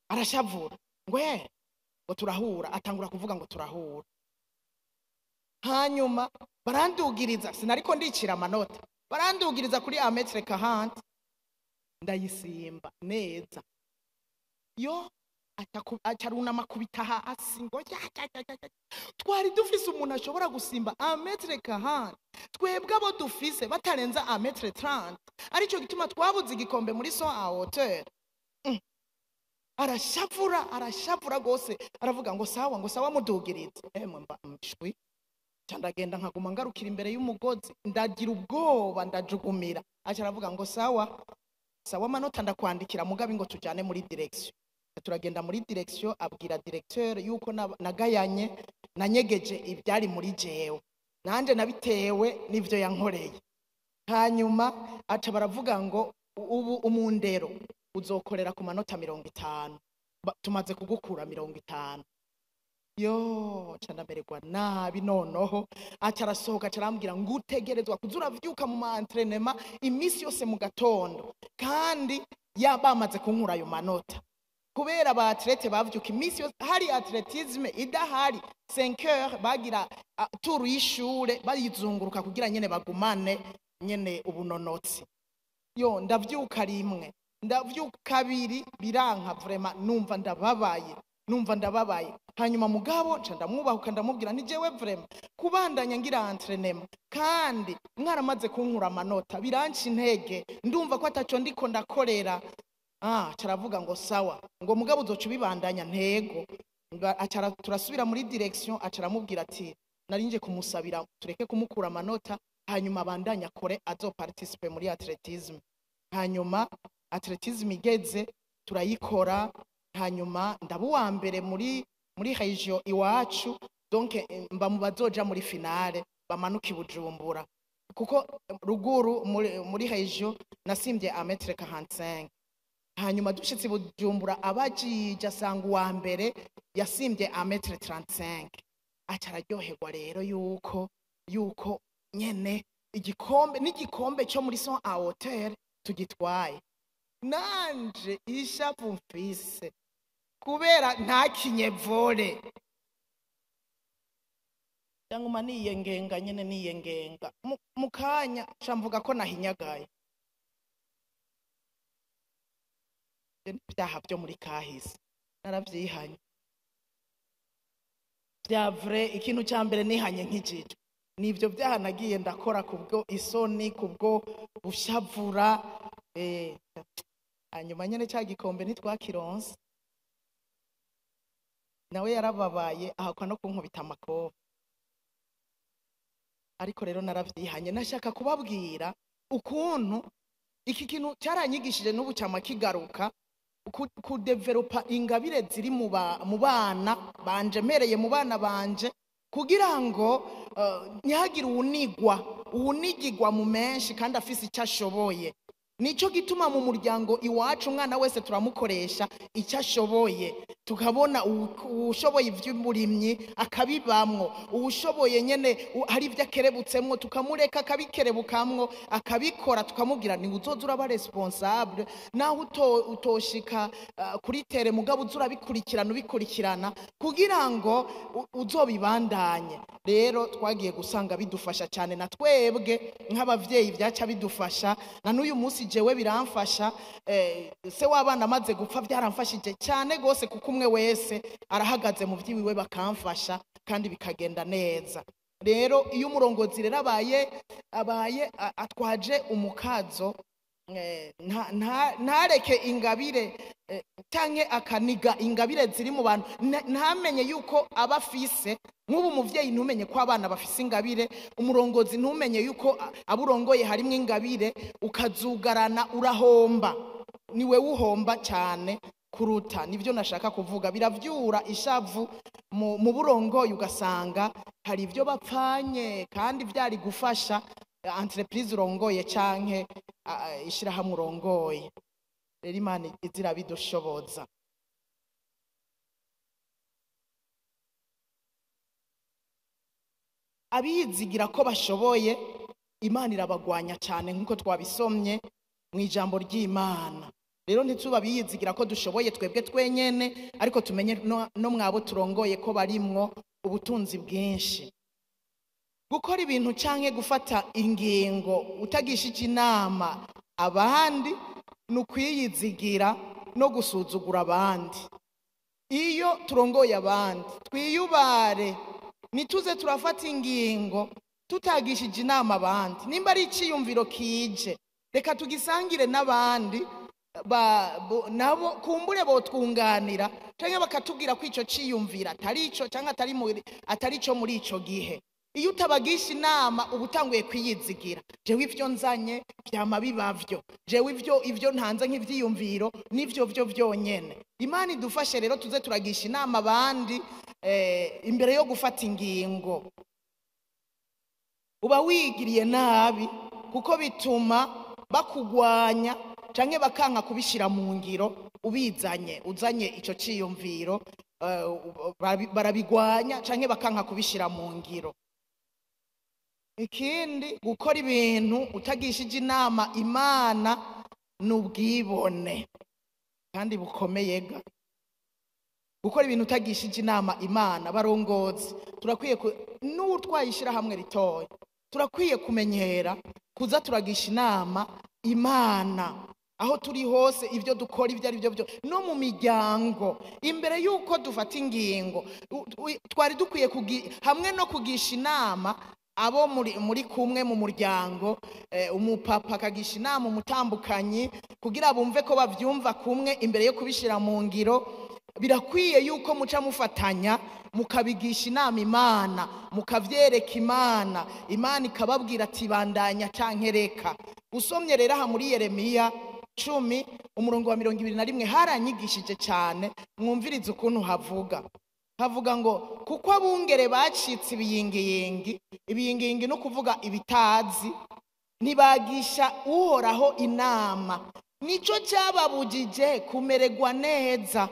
Arashavura ngwe ngo turahura, atangura kuvuga ngo turahura. Hanyuma barandugiriza, sinariko ndicira amanota, barandugiriza kuri 1 mètre 40, ndayisimba neza. Yo acarunama akubita hasi ngo ya, ya, ya, ya, ya. Twari dufise umuntu ashobora gusimba 1 mètre 40, twebwe abo dufise batarenza 1 mètre 30, arico gituma twabuze igikombe muri saut à hauteur. Arashavura, arashavura gose, aravuga ngo sawa, ngo sawa mudugirize. Emwe mba mshwi, ndagenda nkaguma ngarukira imbere y'umugozi, ndagira ubwoba, ndajugumira. Aca aravuga ngo sawa sawa, amanota ndakwandikira, mugabe ngo tujane muri direction. Turagenda muri direction, abwira directeur yuko nagayanye, nanyegeje ibyari muri jewe, nanje nabitewe n'ivyo yankoreye. Hanyuma aca baravuga ngo ubu umundero uzokorera ku manota 50, tumaze kugukura 50. Yo, ca ndamererwa nabi. Noneho aca arasohoka, aca arambwira ngo utegerezwa kuza uravyuka mu ma entraînement imisi yose mu gatondo, kandi ya bamaze kunkura ayo manota kubera ba athlète bavyuka imisi yose. Hari athlétisme idahari, 5 heures bagira tour y'ishure, bayizunguruka kugira nyene bagumane nyene ubunonotsi. Yo, ndavyuka rimwe, ndavyuka kabiri, biranka vraiment, numva ndababaye, numva ndababaye. Hanyuma mugabo nca ndamwubahuka, ndamubwira ni jewe vraiment kubandanya ngira entraînement kandi mwaramaze kunkura amanota biranca intege, ndumva ko ataco ndiko ndakorera. Caravuga ngo sawa, ngo mugabo uzoca ubibandanya ntego. Acara turasubira muri direction, aca aramubwira ati narinje kumusabira tureke kumukura amanota, hanyuma abandanye akore, azoparticipe muri athlétisme. Hanyuma athlétisme igeze turayikora, hanyuma ndaba uwa mbere muri région iwacu, donc mba mu bazoja muri finale bamanuka i Bujumbura, kuko ruguru muri région nasimbye 1m45. Hanyuma dushitse i Bujumbura, abajije asanga uwa mbere yasimbye 1m35, aca araryoherwa rero yuko nyene igikombe n'igikombe cyo muri saut à hauteur tugitwaye. Nanje ishavu mfise kubera ntakinye volley, cyangwa niyengenga nyene, niyengenga mu kanya nca mvuga ko nahinyagaye. Ibyo ni ibyaha byo muri kahise, naravyihanye bya vrai. Ikintu cya mbere nihanye nk'ijiji nibyo byaha nagiye ndakora kubwo isoni, kubwo bushavura. Hanyuma nyene cya gikombe ntitwakironse, nawe yarababaye, ahakwa no kunkubita amakofa. Ariko rero naravyihanye. Nashaka kubabwira ukuntu iki kintu cyaranyigishije, n'ubu cyama kigaruka kudevelopa ingabire ziri mu bana banje, mpereye mu bana banje, kugira ngo ntihagire uwunigigwa mu menshi kandi afise icyo ashoboye. Nico gituma mu muryango iwacu umwana wese turamukoresha icyo ashoboye, tukabona uwushoboye iby'uburimyi akabibamwo, uwushoboye nyene hari ibyo akerebutsemwo tukamureka akabikerebukamwo akabikora, tukamubwira ni uzoza uraba responsable naho utoshika kuri terrain, mugabo uza urabikurikirana, ubikurikirana kugira ngo uzobibandanye. Rero twagiye gusanga bidufasha cyane, na twebwe nk'abavyeyi byaca bidufasha, na n'uyu munsi jewe biramfasha. Se w'abana amaze gupfa byaramfashije cyane gose, kuko umwe wese arahagaze mu vyiwiwe, bakamfasha kandi bikagenda neza. Rero iyo umurongozi rero abaye atwaje umukazo, ntareke ingabire, canke akaniga ingabire ziri mu bantu, ntamenye yuko aba afise. Nk'ubu umuvyeyi ntumenye ko abana bafise ingabire, umurongozi ntumenye yuko abo urongoye harimwo ingabire, ukazugarana, urahomba, ni wewe uhomba cyane kuruta. Nivyo nashaka kuvuga, biravyura ishavu mu burongoye, ugasanga hari ibyo bapfanye kandi vyari gufasha entreprise urongoye canke ishirahamwe urongoye. Rero Imana izira bidushoboza. Abizigira ko bashoboye, Imana irabagwanya cyane, nk'uko twabisomye mu ijambo ry'Imana. Rero ntituba biyizigira ko dushoboye twebwe twenyene, ariko tumenye no mwabo turongoye ko barimwo ubutunzi bwinshi. Gukora ibintu canke gufata ingingo utagishije inama abandi ni ukwiyizigira no gusuzugura abandi. Iyo turongoye abandi, twiyubare, nituze turafata ingingo tutagishije inama abandi. Nimba ari iciyumviro kije, reka tugisangire n'abandi. nabo kumbure botwunganira canke bakatubwira ko ico ciyumvira atari ico canke atari ico muri ico gihe. Iyo utabagisha inama uba utanguye kwiyizigira, jewe ivyo nzanye vyama bibavyo, jewe ivyo ntanze nk'ivyiyumviro nivyo vyo vyonyene. Imana idufashe rero tuze turagisha inama abandi imbere yo gufata ingingo. Uba wigiriye nabi kuko bituma bakugwanya canke bakanka kubishira mu ngiro ubizanye, uzanye ico ciyumviro, barabigwanya canke bakanka kubishira mu ngiro. Ikindi, gukora ibintu utagishije inama Imana n'ubwibone kandi bukomeye ga. Gukora ibintu utagishije inama Imana, barongozi turakwiye n'utwayishira hamwe ritoya, turakwiye kumenyera kuza turagisha inama Imana aho turi hose, ivyo dukora ivyo ari byo byo, no mu miryango. Imbere yuko dufata ingingo twari dukwiye hamwe no kugisha inama abo muri kumwe mu muryango, umupapa akagisha inama umutambukanyi kugira bumve ko bavyumva kumwe imbere yo kubishira mu ngiro. Birakwiye yuko muca mufatanya mukabigisha inama Imana, mukavyereka Imana, Imana ikababwira ati bandanya canke reka. Usomye rero aha muri Yeremiya 10 umurongo wa 21 haranyigishije cyane, mwumvirize ukuntu havuga. Havuga ngo kuko abungere bacitse ibiyingiyingi, ibiyingiyingi no kuvuga ibitazi, ntibagisha Uhoraho inama, nico cyababujije kumererwa neza,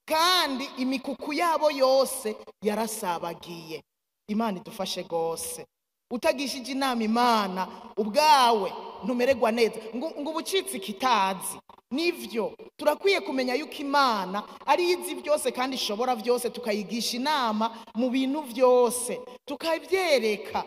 kandi imikuku yabo yose yarasabagiye. Imana idufashe gose. Utagishije inama Imana ubwawe ntumererwa neza, ngo ubucitse kitazi. Nivyo turakwiye kumenya yuko Imana ari izi byose kandi ishobora byose, tukayigisha inama mu bintu byose, tukabyereka.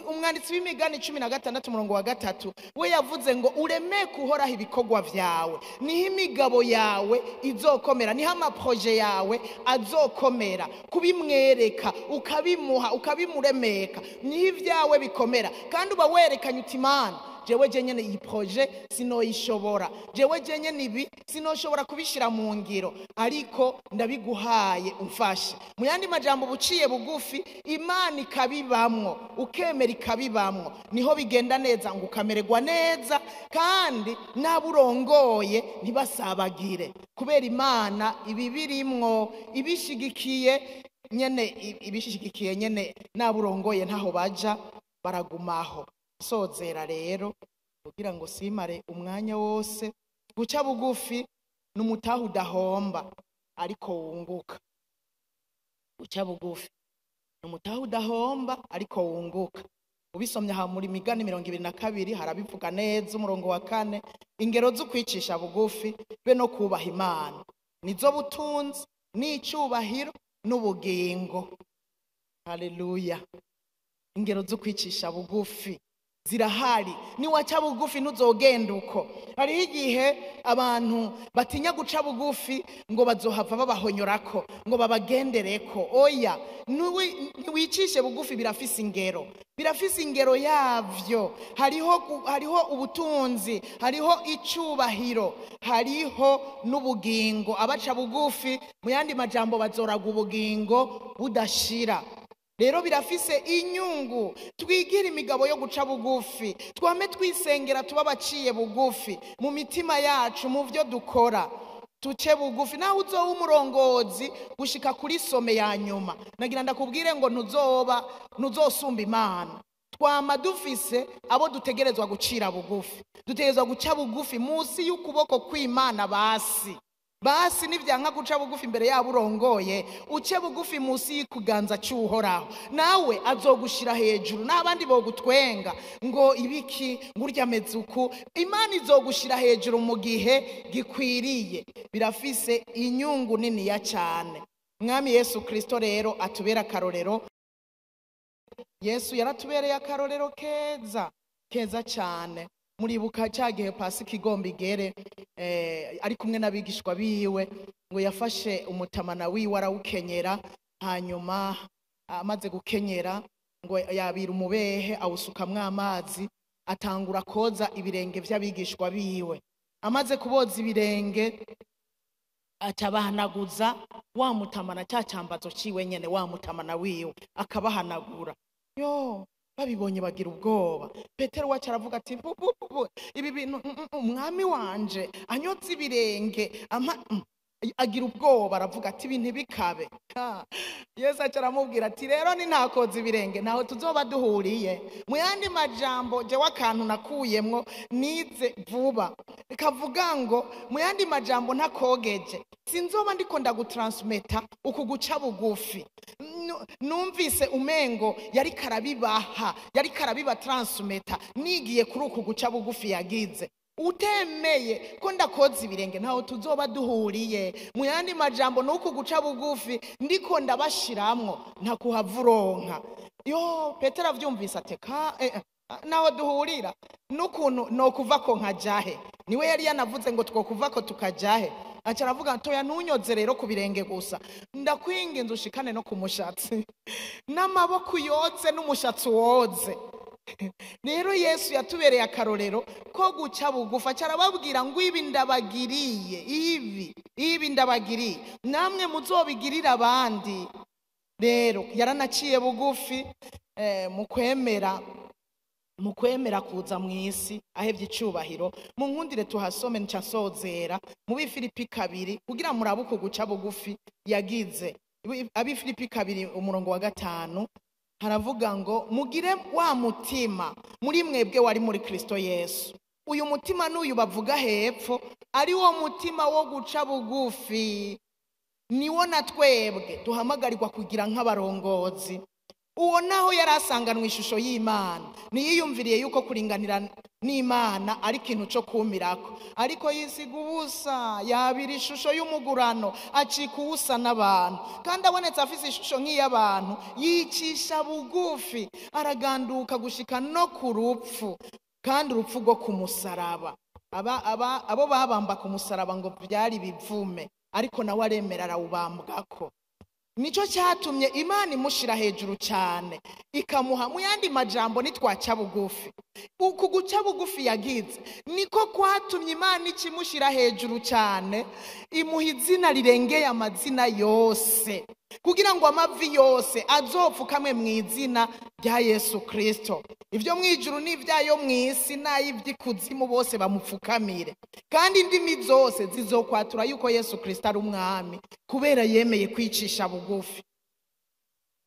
Umwanditsi w'imigani 16 umurongo wa 3 we yavuze ngo uremeke Uhoraho ibikorwa vyawe, niho imigabo yawe izokomera, niho amaproje yawe azokomera. Kubimwereka, ukabimuha, ukabimuremeka, niho ivyawe bikomera. Kandi uba werekanye uti Imana, jewe jenyene iyi projet sinoyishobora, jewe jenyene ibi sinoshobora kubishira mu ngiro, ariko ndabiguhaye umfashe. Mu yandi majambo, buciye bugufi, Imana ikabibamwo, ukemera ikabibamwo, niho bigenda neza, ngo ukamererwa neza, kandi n'aburongoye ntibasabagire, kubera Imana ibibirimwo, ibishigikiye nyene, ibishigikiye nyene n'aburongoye ntaho baja baragumaho. Sozera rero kugira ngo simare umwanya wose, guca bugufi n'umutahu udahomba ariko wunguka. Guca bugufi n'umutahu udahomba ariko wunguka. Ubisomye aha muri Migani 22 harabivuga neza, umurongo wa 4, ingero zo kwicisha bugufi be no kubaha Imana nizo butunzi n'icubahiro n'ubugingo. Haleluya. Ingero zo kwicisha bugufi zirahari. Niwaca bugufi ntuzogenda uko. Hariho igihe abantu batinya guca bugufi ngo bazohava babahonyorako, ngo babagendereko. Oya, niwicishe bugufi, birafise ingero, birafise ingero yavyo. Hariho ubutunzi, hariho icubahiro, hariho n'ubugingo. Abaca bugufi mu yandi majambo bazoraga ubugingo budashira. Rero birafise inyungu. Twigira imigabo yo guca bugufi, twame twisengera tuba baciye bugufi mu mitima yacu, mu vyo dukora tuce bugufi. Naho uzoba umurongozi gushika kuri some ya nyuma, nagira ndakubwire ngo ntuzosumba Imana. Twama dufise abo dutegerezwa gucira bugufi, dutegerezwa guca bugufi munsi y'ukuboko kw'Imana. Basi nivyanka guca bugufi imbere yabo urongoye, uce bugufi munsi y'ikuganza cy'Uhoraho, nawe azogushira hejuru. N'abandi bogutwenga ngo ibiki, ngo urya mezuku, Imana izogushira hejuru mu gihe gikwiriye. Birafise inyungu nini ya cyane. Mwami Yesu Kristo rero atubera akarorero. Yesu yaratubereye akarorero keza keza cyane. Muribuka cya gihe Pasika igomba igere, ari kumwe n'abigishwa biwe, ngo yafashe umutamana wiwe arawukenyera, hanyuma amaze gukenyera ngo yabira umubehe awusukamwo amazi, atangura koza ibirenge vy'abigishwa biwe. Amaze kuboza ibirenge acabahanaguza wa mutamana, cya cyambazo ciwe nyene, wa mutamana wiwe akabahanagura. Yo, babibonye bagira ubwoba. Petero wacu aravuga ati: "Bu, bu, bu, bu, ibi bintu, umwami wanje anyotse ibirenge ama." Agira ubwoba, aravuga ati: "Ibintu bikabe." Ha, Yesu aca aramubwira ati: "Rero ni ntakoza ibirenge, ntaho tuzoba duhuriye." Mu yandi majambo, jewe akantu nakuyemwo nize vuba kavuga ngo mu yandi majambo, ntakogeje sinzoba ndiko ndagutransmeta uku guca bugufi. Numvise umengo yari karabibaha, yari karabibatransmeta nigiye kuri uku guca bugufi yagize. Utemeye ko ndakoza ibirenge, ntaho tuzoba duhuriye. Mu yandi majambo, nuku guca bugufi ndiko ndabashiramwo ntakuhava uronka. Yo, Petero avyumvise ateka naho duhurira n'ukuntu nokuva ko nkajahe? Niwe yari yanavuze ngo twokuvako tukajahe. Aca aravuga: "Toya, ntunyoze rero ku birenge gusa, ndakwinginze ushikane no ku mushatsi, n'amaboko uyoze n'umushatsi woze." Rero Yesu yatubereye akarorero ko guca bugufi. Aca arababwira ngo: "Ibi ndabagiriye, ibi ndabagiriye, namwe muzobigirire abandi." Rero yaranaciye bugufi mu kwemera kuza mu isi ahevye icubahiro. Mu nkundire tuhasome, nca nsozera, mu Bifilipi 2, kugira murabe uko guca bugufi yagize. Abifilipi 2 umurongo wa 5 haravuga ngo: "Mugire wa mutima muri mwebwe wari muri Kristo Yesu." Uyu mutima n'uyu bavuga hepfo, ari wo mutima wo guca bugufi, niwo na twebwe duhamagarirwa kugira nk'abarongozi. Uwo naho yari asanganwe ishusho y'Imana, ntiyiyumviriye yuko kuringanira n'Imana ari ikintu cyo kumirako, ariko yisiga ubusa, yabira ishusho y'umugurano, acika ubusa n'abantu. Kandi abonetse afise ishusho nk'iy'abantu, yicisha bugufi, araganduka gushika no ku rupfu, kandi urupfu rwo ku musaraba. Abo babamba ku musaraba ngo byari bivume, ariko nawe aremera arawubambwako. Nicyo cyatumye Imana imushira hejuru cyane, ikamuha. Mu yandi majambo, nitwaca bugufi, uku guca bugufi yagize niko kwatumye Imana ikimushyira hejuru cyane, imuha izina rirengeye amazina yose, kugira ngo amavi yose azopfukamwe mu izina rya Yesu Kirisito, ibyo mu ijuru n'ibyayo mu isi n'ay'iby'ikuzimu, bose bamupfukamire, kandi indimi zose zizokwatura yuko Yesu Kirisito ari umwami, kubera yemeye kwicisha bugufi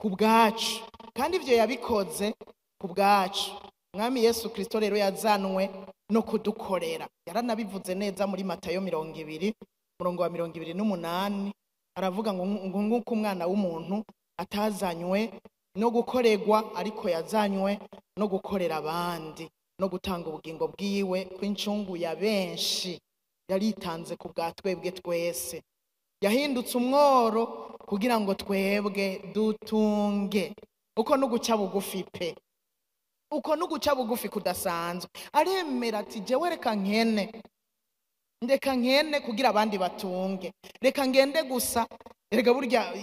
ku bwacu. Kandi ibyo yabikoze ku bwacu. Umwami Yesu Kirisito rero yazanwe no kudukorera. Yaranabivuze neza muri Matayo 20, umurongo wa 28, aravuga ngo nk'uko umwana w'umuntu atazanywe no gukorerwa, ariko yazanywe no gukorera abandi no gutanga ubugingo bwiwe kw'incungu ya benshi. Yaritanze ku bwa twebwe twese, yahindutse umworo kugira ngo twebwe dutunge. Uko no guca bugufi pe, uko no guca bugufi kudasanzwe. Aremera ati: "Jewe reka nkene, ndeka nkene kugira abandi batunge, reka ngende gusa." Erega burya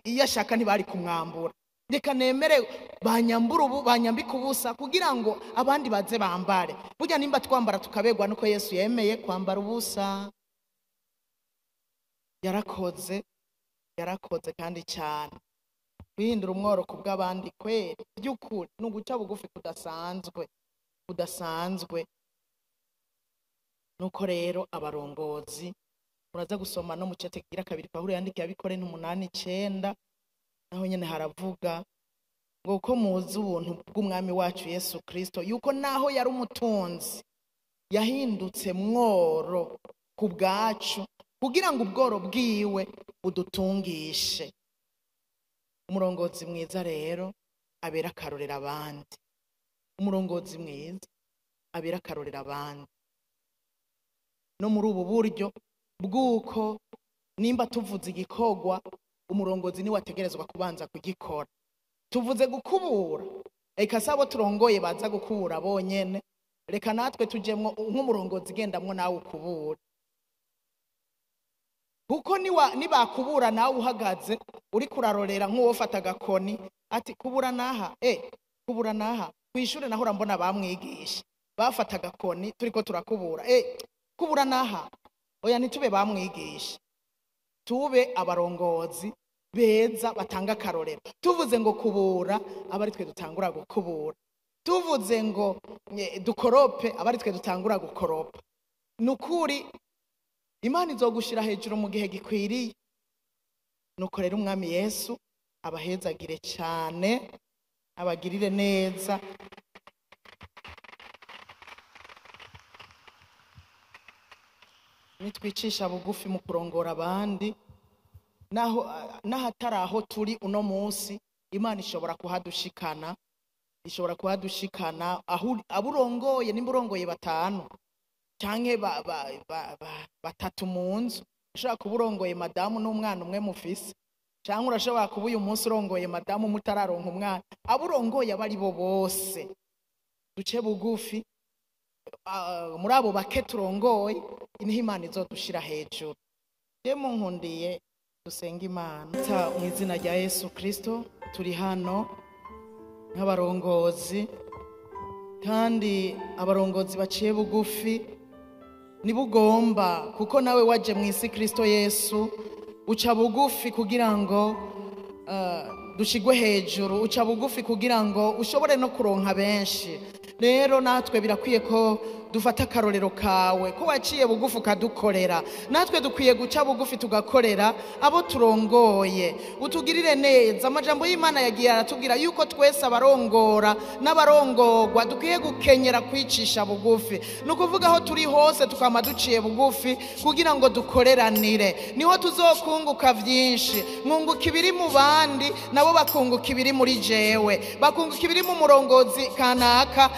iyo ashaka ntibari kumwambura. "Reka nemere banyambura ubu, banyambika ubusa, kugira ngo abandi baze bambare." Burya nimba twambara tukaberwa nuko Yesu yemeye kwambara ubusa. Yarakoze, yarakoze kandi cyane. Kwihindura umworo ku bw'abandi kweri by'ukuri ni uguca bugufi kudasanzwe, kudasanzwe. Nuko rero abarongozi, muraza gusoma no mu cete kigira kabiri Pawulo yandikiye Abikorinto 8:9, naho nyene haravuga ngo: "Ko muzi ubuntu bw'umwami wacu Yesu Kristo, yuko naho yari umutunzi, yahindutse mworo ku bwacu, kugira ngo ubworo bwiwe budutungishe." Umurongozi mwiza rero abera akarorera abandi. Umurongozi mwiza abera akarorera abandi no muri ubu buryo bw'uko nimba tuvuze igikorwa, umurongozi niwe ategerezwa kubanza kugikora. Tuvuze gukubura, reka sabo turongoye baza gukubura bonyene, reka natwe tujemwo. Nk'umurongozi, gendamwo nawe ukubura, kuko nibakubura nawe uhagaze uri kurarorera nk'uwofata agakoni ati: "Kubura naha, kubura naha." Kw'ishure naho urambona bamwigisha bafata agakoni, turiko turakubura. Kubura naha, oya, ntitube bamwigisha, tube abarongozi beza batanga akarorero. Tuvuze ngo kubura, aba ari twe dutangura gukubura. Tuvuze ngo dukorope, aba ari twe dutangura gukoropa. Ni ukuri Imana izogushira hejuru mu gihe gikwiriye. Nuko rero Umwami Yesu abahezagire cyane, abagirire neza. Nitwicisha bugufi mu kurongora abandi, naho n'ahatari aho turi uno munsi, Imana ishobora kuhadushikana, ishobora kuhadushikana. Aho abo urongoye, nimba urongoye batanu canke batatu mu nzu, ushobora kuba urongoye madamu n'umwana umwe mufise, canke urashobora kuba uyu munsi urongoye madamu mutararonka umwana. Abo urongoye abo ari bo bose, duce bugufi muri abo bake turongoye, niho Imana izodushira hejuru. Je munkundiye dusenga Imana. Mu izina rya Yesu Kristo, turi hano nk'abarongozi, kandi abarongozi baciye bugufi nibugomba, kuko nawe waje mu isi Kristo Yesu uca bugufi kugira ngo dushigwe hejuru, uca bugufi kugira ngo ushobore no kuronka benshi. Rero natwe birakwiye ko dufata akarorero kawe, ko waciye bugufi ukadukorera, natwe dukwiye guca bugufi tugakorera abo turongoye. Utugirire neza. Amajambo y'Imana yagiye aratubwira yuko twese abarongora n'abarongorwa dukwiye gukenyera kwicisha bugufi. Ni ukuvuga aho turi hose tukama duciye bugufi kugira ngo dukoreranire, niho tuzokunguka byinshi. Mwunguka ibiri mu bandi, nabo bakunguka ibiri muri jewe, bakunguka ibiri mu murongozi kanaka,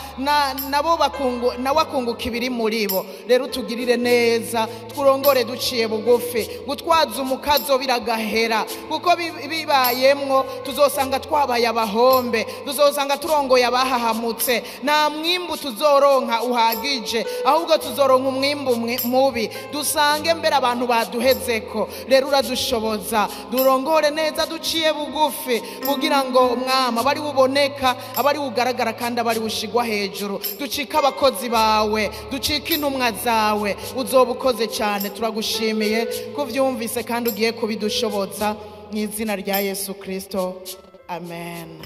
nabo bakungu nawe akunguka ibiri muri bo. Rero utugirire neza, twurongore duciye bugufi. Gutwaza umukazo biragahera, kuko bibayemwo tuzosanga twabaye abahombe, tuzosanga turongoye abahahamutse. Nta mwimbu tuzoronka uhagije, ahubwo tuzoronka umwimbu mubi, dusange mbere abantu baduhezeko. Rero uradushoboza durongore neza duciye bugufi, kugira ngo Umwami abari buboneka, abari bugaragara, kandi abari bushigwa hejuru. Ducike abakozi bawe, ducike intumwa zawe. Uzoba ukoze cyane. Turagushimiye kuvyumvise kandi ugiye kubidushoboza, mu izina rya Yesu Kristo, amen.